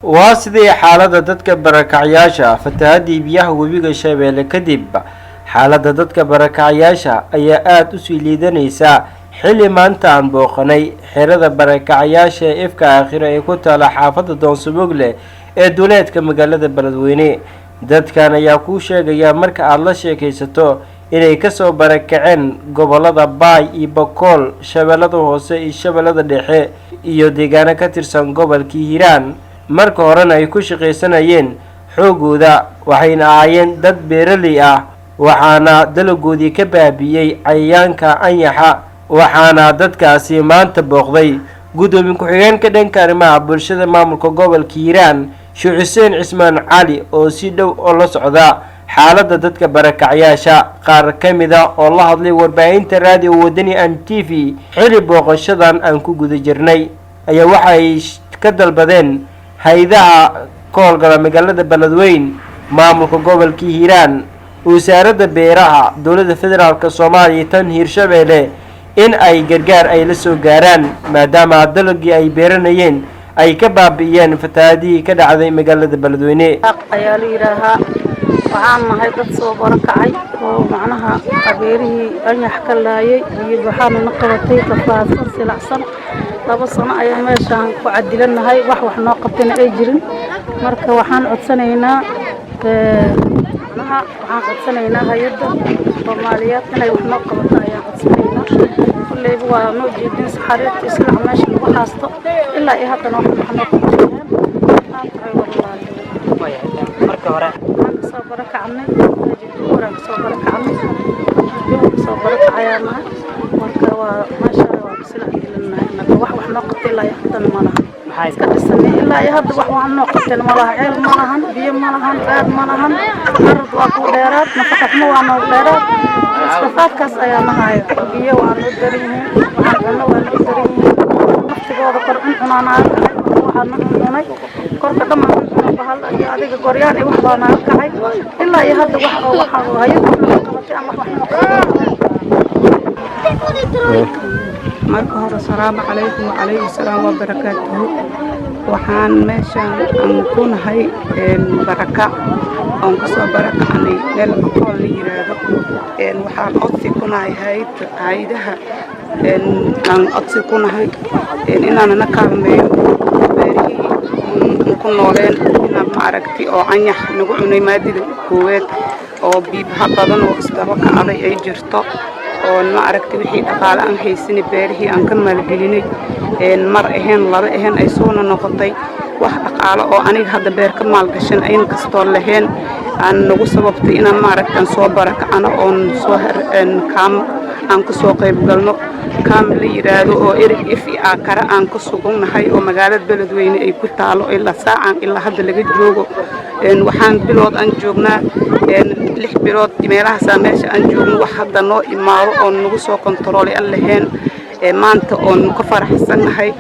Waa sidee xaaladda dadka barakacyaasha fatahaadii biyaha webiga Shabeelle kadib? Xaaladda dadka barakacyaasha ayaa aada u sii liidanaysa xilli maanta aan booqanay xerada barakacyaasha ee Ifka Aakhiro ee ku taala xaafadda Doonsubugle ee duleedka magaalada Beledweyne. Dadkan ayaa kuu sheegaya marka aada la sheekaysato inay kasoo barakaceen gobolada Baay iyo Bakool, Shabeellada Hoose iyo Shabeellada Dhexe iyo deegaano ka tirsan gobolkii Hiiraan. Marka horena ay ku shaqaysanayeen xoogooda, waxayna ahaayeen dad beeraley ah, waxaana dalagoodii ka baabi'iyey cayayaanka anyaxa. Waxaana dadkaasi maanta booqday guddoomiye ku-xigeenka dhanka arrimaha bulshada maamulka gobolka Hiiraan, Sheekh Xuseen Cismaan Cali, oo si dhow oo la socda xaaladda dadka barakacyaasha. Qaar ka mid a oo la hadlay warbaahinta Raadiyo Wadani an TV xili booqashadan aan ku guda jirnay ayaa waxay ka dalbadeen hay-adaha ka howlgala magaalada Beledweyne, maamulka gobolka Hiiraan, wasaaradda beeraha dowladda federaalk Soomaaliya, tan Hiirshabeelle, in ay gargaar ay la soo gaaraan, maadaama dalagii ay beeranayeen ay ka baabi'iyeen fatahaadihii ka dhacday magaalada Beledweyne. Ayaa la yidhaahaa, waxaan nahay dad soo barakacay oo macnaha beerihii anyax ka laayay iyo waxaana na qabatay rafaadsan silacsan. 2 sano ayaa meeshaan ku cadilanahay, wax wax noo qabtana ay jirin. Marka waxaan codsanaynaa, macnaha waxaan codsanaynaa hay-adda Soomaaliyeed inay wax noo qabato ayaan codsanaynaa. Kulleyba waa noo jeedin xariirta islac meesha lagu haasto, ilaa iyo haddana wax wax noo qabteen. Waxaan tahay wallaahi. Marka hore waxaan kasoo barakacnay horaan, kasoo barakacnay, kasoo barakacayaa nahay. Marka waa meesha waa silac gelinahay annaga, wax wax noo qabtay ilaa iyo haddana ma laha. Maxaa iska dhisanay, ilaa iyo hadda wax wax noo qabteen ma laha. Ceel ma lahan, biyo ma lahan, baad ma lahan, arad waa ku dheeraad, nafaqa xumo waa noo dheeraad. Rafaadkaas ayaa nahayo. Biyo waa noo daran yihiin, waxaan cunno waa noo daran yihiin. Naftigooda kor cuncunaa naga kacay, waxaa na cuncunay korka dhan aan cuncuna, bahal iyo adiga goryaan iyo wax baa naga kacay. Ilaa iyo hadda wax oo waxa hayad wax noo qabatay ama wax wax noo qabatay. Marka hore, asalaamu calaykum wacalaykum salaam wabarakaatuhu. Waxaan meeshaan aan ku nahay barakac oon kasoo barakacnay meel Bakool la yiraahdo. Waxaan codsi ku nahay hay-adaha, aan codsi ku nahay inaana na kaalmeeyo beerihii aan ku nooleen, inaan maaragtay oo anyax nagu cunay maadida koowaad oo biibaha badan oo isdaba kacday ay jirto, oo maaragtay wixii dhaqaale aan haysanay beerihii aan ka maalgelinay. Mar ahayn, laba ahayn, ay soona noqotay wax dhaqaalo oo aniga hadda beer ka maalgashan ayn kastoo lahayn, aan nagu sababtay inaan maaragta aan soo barakacano oon soo kaam aan ku soo qayb galno, kaam la yidhaahdo oo erig if aakara aan ku sugannahay oo magaalada Beledweyne ay ku taalo. Ilaa saacan ilaa hadda laga joogo, waxaan bilood aan joognaa, 6 bilood meelahaasaa meesha aan joogno. Wax hadda noo imaado oon nagu soo kontaroolay aan lahayn. Maanta oon ka faraxsannahay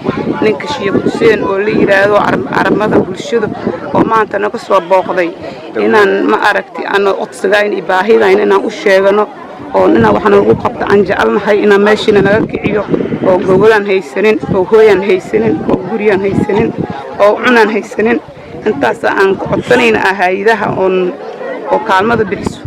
ninka Sheekh Xuseen oo la yidhaahdo caramada bulshada oo maanta naga soo booqday, inaan ma aragti aan codsigayn iyo baahidayn inaan u sheegano oo inaan wax nagu qabto aan jecelnahay, inaan meeshiina naga kiciyo oo gogolaan haysanin oo hooyaan haysanin oo guryaan haysanin oo cunaan haysanin. Intaas aan ku codsanayna ah hay-adaha oon oo kaalmada bixiso.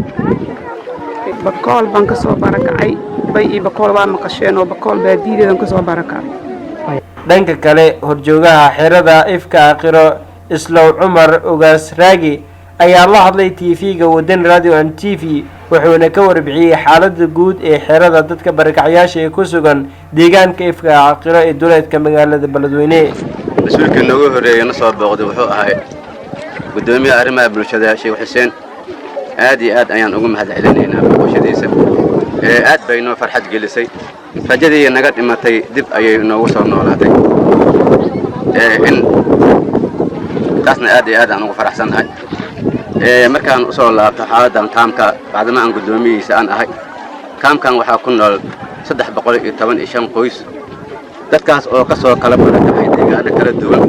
Bakool baan ka soo barakacay, Bay iyo Bakool waa maqasheen, oo Bakool baadiyadeedan ka soo barakacay. Dhanka kale, horjoogaha xerada Ifka Aakhiro, Islow Cumar Ogaas Raagi, ayaa la hadlay TV-ga Wadan Radio and TV, wuxuuna ka warbixiyey xaalada guud ee xerada dadka barakacyaasha ee ku sugan deegaanka Ifka Aakhiro ee duleedka magaalada Beledweyne. Mas-uulkii noogu horreeyay na soo booqday wuxuu ahay guddoomiyaha arrimaha bulshada, Sheekh Xuseen. Aad iyo aad ayaan ugu mahad celinaynaa booqashadiisa. Aad bay noo farxad gelisay, rajadii naga dhimatay dib ayay noogu soo noolaatay, in taasna aad iyo aad aan ugu faraxsannahay. Markaan usoo laabto xaaladdan kaamka, bacdama aan guddoomiyihiisa aan ahay, kaamkan waxaa ku nool 315 qoys, dadkaas oo ka soo kala barakacay deegaano kala duwan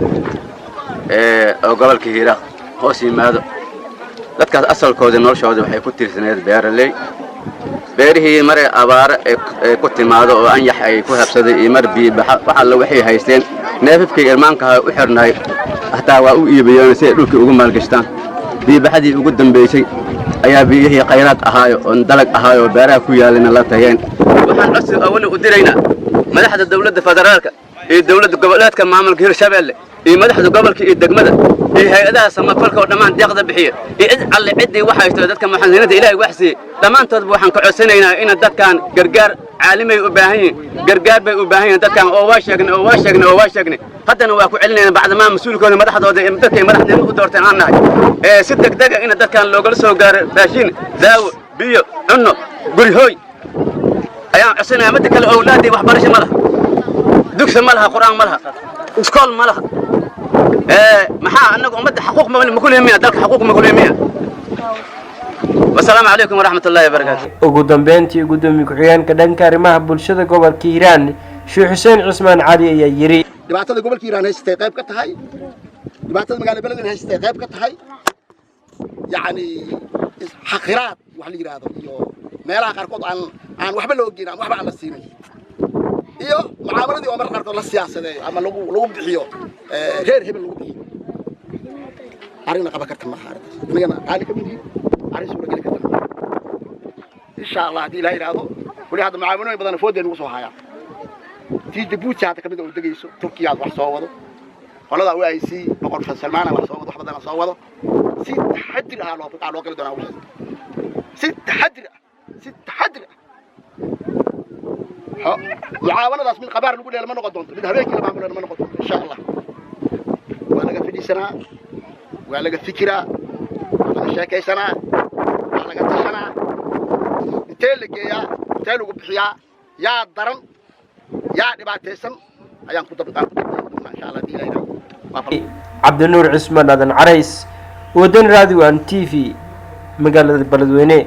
oo gobolka Hiiraaq hoos yimaado. Dadkaas asalkooda noloshooda waxay ku tiirsaneed beeraley. Beerihii maray abaaro ay ku timaado oo anyax ay ku habsaday iyo mar biibaxa, wax alla waxay haysteen neefafkii irmaankaha u xirnaay. Hataa waa u iibiyeen si ay dhulkii ugu maalgashtaan. Biibaxadii ugu dambaysay ayaa biyihii khayraad ahaayo oon dalag ahaayo beeraha ku yaalina la tageen. Waxaan codsi awali u diraynaa madaxda dowladda federaalka iyo dowladda goboleedka maamulka Hirshabeelle iyo madaxda gobolka iyo degmada iyo hay-adaha samafalka oo dhammaan deeqda bixiya iyo cid alle ciddii wax haysto, dadka muxsiniinta Ilaahay wax siiyey dhammaantoodba. Waxaan ka codsanaynaa in dadkan gargaar caalimay u baahan yihiin, gargaar bay u baahan yihiin dadkan. Oo waa sheegnay, oo waa sheegnay, oo waa sheegnay, haddana waa ku celinayna bacdamaa mas-uulkooda, madaxdooda iyo dadkay madaxnimo u doorteen aan nahay, ee si degdega in dadkan loogala soo gaaro raashin, daawo, biyo, cunno, guri, hooy ayaan codsanaya. Midda kale, owlaadii waxbarasho ma laha, dugsi ma laha, qur-aan ma laha, iskool ma laha. Maxaa annaga ummadda xaquuq ma ku leemiya? Dalka xaquuq ma ku leemiya? Wasalaamu calaykum waraxmat ullahi wabarakaatu. Ugu dambeyntii, gudoomiye ku-xigeenka dhanka arrimaha bulshada gobolka Hiiraan, Sheekh Xuseen Cismaan Cali, ayaa yidhi: Dhibaatada gobolka Hiiraan haysatay qayb ka tahay, dhibaatada magaalada Beledweyne haysatay qayb ka tahay, yacni xaqiraad wax la yidhaahdo iyo meelaha qaarkood aan waxba loo geyn ama waxba aan la siinin iyo mucaamaladii oo marka qaarkood la siyaasadeeyo ama lagu bixiyo reer hebel lagu bixiyo, arrinna qaban karta maaha arrintaas. Anigana raalli ka midihi, arrin suurageli karta maaha. Insha Allah, haddii Ilaah yidhaahdo, weli hadda mucaamalooyin badan foodeen ugu soo hayaan. Tii Jabuuti hadda kamid oo degayso, Turkiyaad wax soo wado, qolada OIC, Boqor Salmaana wax soo wado, wax badan soo wado. Si taxadir ah loo gali doonaa waxaas, si taxadir ah, si taxadir ah. Mucaawanadaas mid qabaar lagu dheela ma noqon doonto, mid habeenkii la maamulana ma noqon doonto, insha Allah. Waa laga fadhiisanaa, waa laga fikiraa, waa laga sheekaysanaa, waa laga tashanaa. Intee la geeyaa? Intee lagu bixiyaa? Yaa daran, yaa dhibaataysan ayaan ku dab doonaa, insha Allah, hadii Ilaah yidhaahdo. Cabdinuur Cismaan Aadan Carays, Wadan Radio and TV, magaalada Beledweyne.